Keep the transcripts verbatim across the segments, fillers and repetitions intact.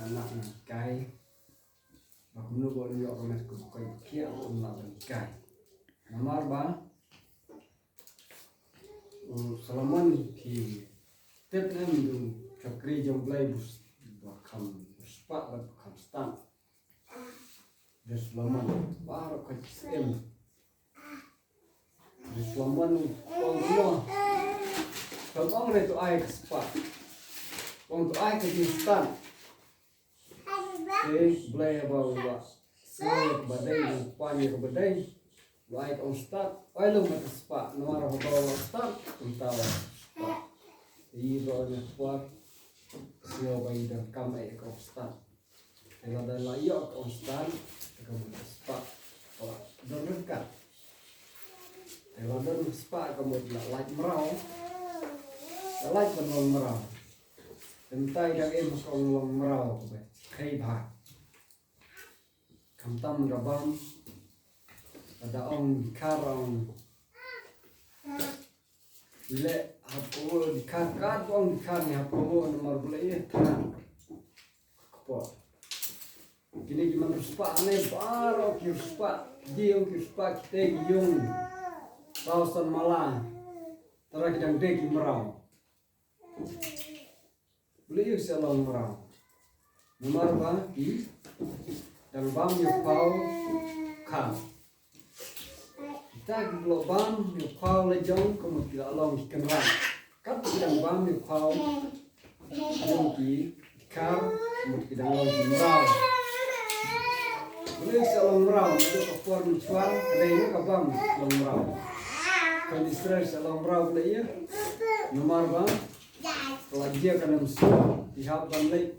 Anak ngan kai. Ba kumno ba un ïoh ka met ka bukai ba khiah un lah ban kai. Namar ba u Solomon ki tip ne em, u shakri jong Blai ba kham spah ba kham stad. Dei Solomon baroh ka jingim. Dei Solomon u ong kumno? Kam ong re to ai ka spah. Ong to ai ka jingstad. Te Blai haba u la sngew ïa kaba dei, u pan ïa kaba dei, u la ai ka ong stad. Ai long ka spah, namar haba u la stad kumta u la spah. Te i ba u la spah, sngew ba i donkam ai ka ong stad. Te lada la ïoh ka ong stad, te ka mut ka spah ka la don ryngkat. Te la don ka spah ka mut la lait mraw, la lait ban long mraw. Te mynta i dang im ha ka ong long mraw kaba khie bha. Khamtam ka bam, lada ong dkhar ong leh hapoh dkhar, kat ong dkhar ne hapoh namar ba leh ïa than. Kpoh. Kine ki man riewspah ne baroh ki riewspah, ki ong ki riewspah, kita ki ong. Thaw san mala. Tara ki dang dei ki mraw. Balei ïa u sa long mraw? Namar ba ki dang bam ïa u phaw kham. Kita ki ba la bam ïa u phaw la jong ka mut ki la long ki kynrad. Kat ki dang bam ïa u phaw jong ki dkhar ka mut ki dang long ki mraw. Balei sa long mraw? Ka por mynshuwa ka dei ka bam long mraw. Ka Israel sa long mraw balei ïa? Namar ba ka la jia ka nang suk, ki hap ban leit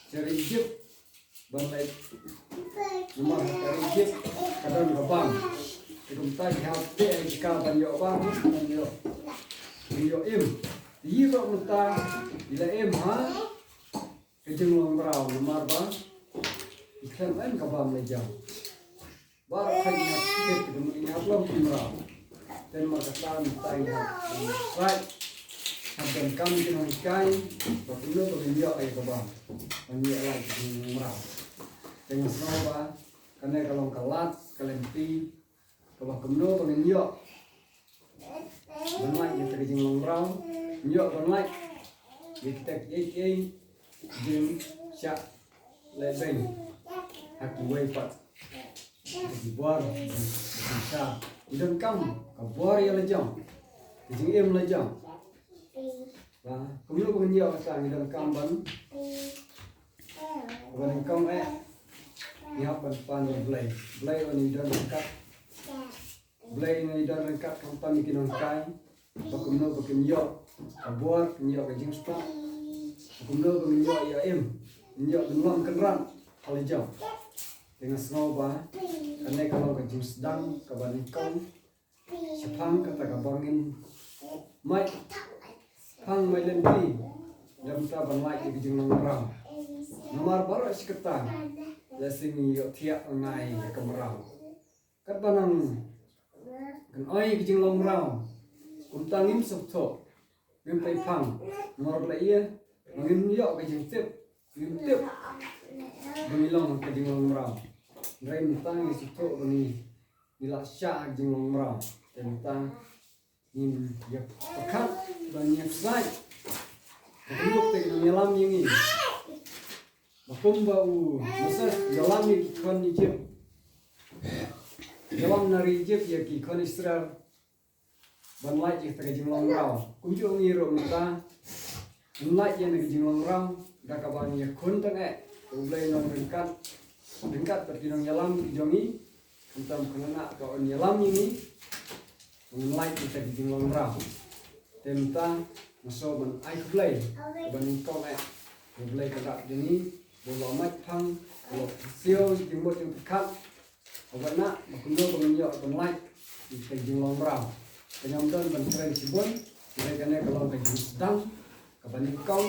sha ri Egypt ban leit. Namar ha ka ri Egypt ka don ka bam. Te kumta ki hap teh ha ka ban ïoh bam, ban ïoh, ban ïoh im. Te ïa ka mynta ki la im ha ka jinglong mraw namar ba ki khlem im ka bam la jong. Baroh khat ngi hap kit, ngi hap long ki mraw. Te namar kata mynta ngi hap, ngi hap donkam ki nonghikai ba kumno ba ngin ïoh ïa ka bam, ba ngin ïoh lait ki mraw. Te nga sngew ba kane ka long ka lad ka lynti kaba kumno ba ngin ïoh ban lait ïa kita ki jinglong mraw, ïoh ban lait ïa kita kiei kiei ki jingshah lehbeiñ ha kiwei pat. Ki bor, ki sha, ngi donkam ka bor ïa la jong, ka jingim la jong. Ba kumno ba ngin ïoh kata, ngi donkam ban, ba nyngkong eh ngi hap ban pan ïa u Blei. Blei un ngi don ryngkat. Blei un ngi don ryngkat khamtam ïa ki nonghikai ba kumno ba kin ïoh ka bor, kin ïoh ka jingstad, ba kumno ba ngin ïoh ïa im, ngin ïoh ban long kynrad ha la jong. Te nga sngew ba kane ka long ka jingsdang kaba nyngkong shaphang kata kaba ngin mait phang mait lynti, da mynta ban lait ïa ka jinglong mraw. Namar baroh shi katta lehse ngi ïohthiah ngai ïa ka mraw. Katba nang kan ai ka jinglong mraw, kumta ngim sngewthuh, ngim pei phang, namar ba la ïa ba ngim ïoh ka jingtip, ngim tip ba ngi long ka jinglong mraw. Hynrei mynta ngi sngewthuh ba ngi, ngi la shah ka jinglong mraw. Te mynta ngin ïa pyrkhat, ba ngin ïa pyrkhat ba kumno te ki nongïalam ïa ngi. Ba kumba u Moses u ïalam ïa ki khun Egypt, ïalam na ri Egypt ïa ki khun Israel ban lait ïa kata ka jinglong mraw. Kumjuh ngi ruh mynta ngin lait ïa kane ka jinglong mraw da kaba ngi ïakhun tang eh, U Blei un nang ryngkat, ryngkat bad ki nongïalam ki jong ngi. Khamtam kane ka un ïalam ïa ngi ban lait ïa kata ka jinglong mraw. Te mynta nga sngew ban ai khublei kaba nyngkong eh ïa U Blei ka dak jong ngi ba u la mait phang, u la siew jingmut jingpyrkhat. Haba na ba kumno ba ngin ïoh ban lait ïa ka jinglong mraw. Te ngam don ban kren shibun, hynrei kane ka long ka jingsdang kaba nyngkong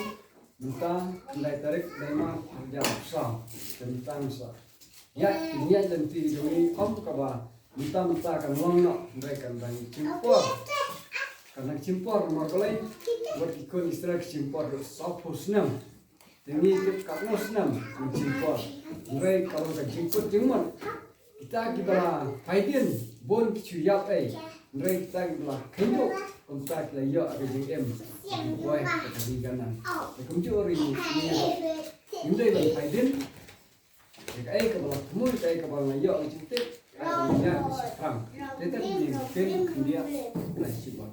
mynta khyndai tarik Naimarch arhajar arphew saw. Te mynta ngin sa ïaid, ïaid lynti jong ngi kum kaba mynta mynta kan long noh, hynrei kan dang shim por. Kan dang shim por namar balei? Wat ki khun Israel ki shim por ruh sawphew snem. Ngi tip katno snem ngi jingpor. Hynrei ka long ka jingkut jingmut. Kita kiba la phaidien bun ki shu ïap ei. Hynrei kita kiba la khyndiat kumta ki la ïoh ka jingim. Wai ka ri ka nam. Te kumjuh ri ngi ngi dei ban phaidien. Te kaei kaba la thmu, kaei kaba la ïoh ka jingtip, kaei kaba la ïoh ka jingpyrshang. Te te ngi kin khyndiat ka jingpor.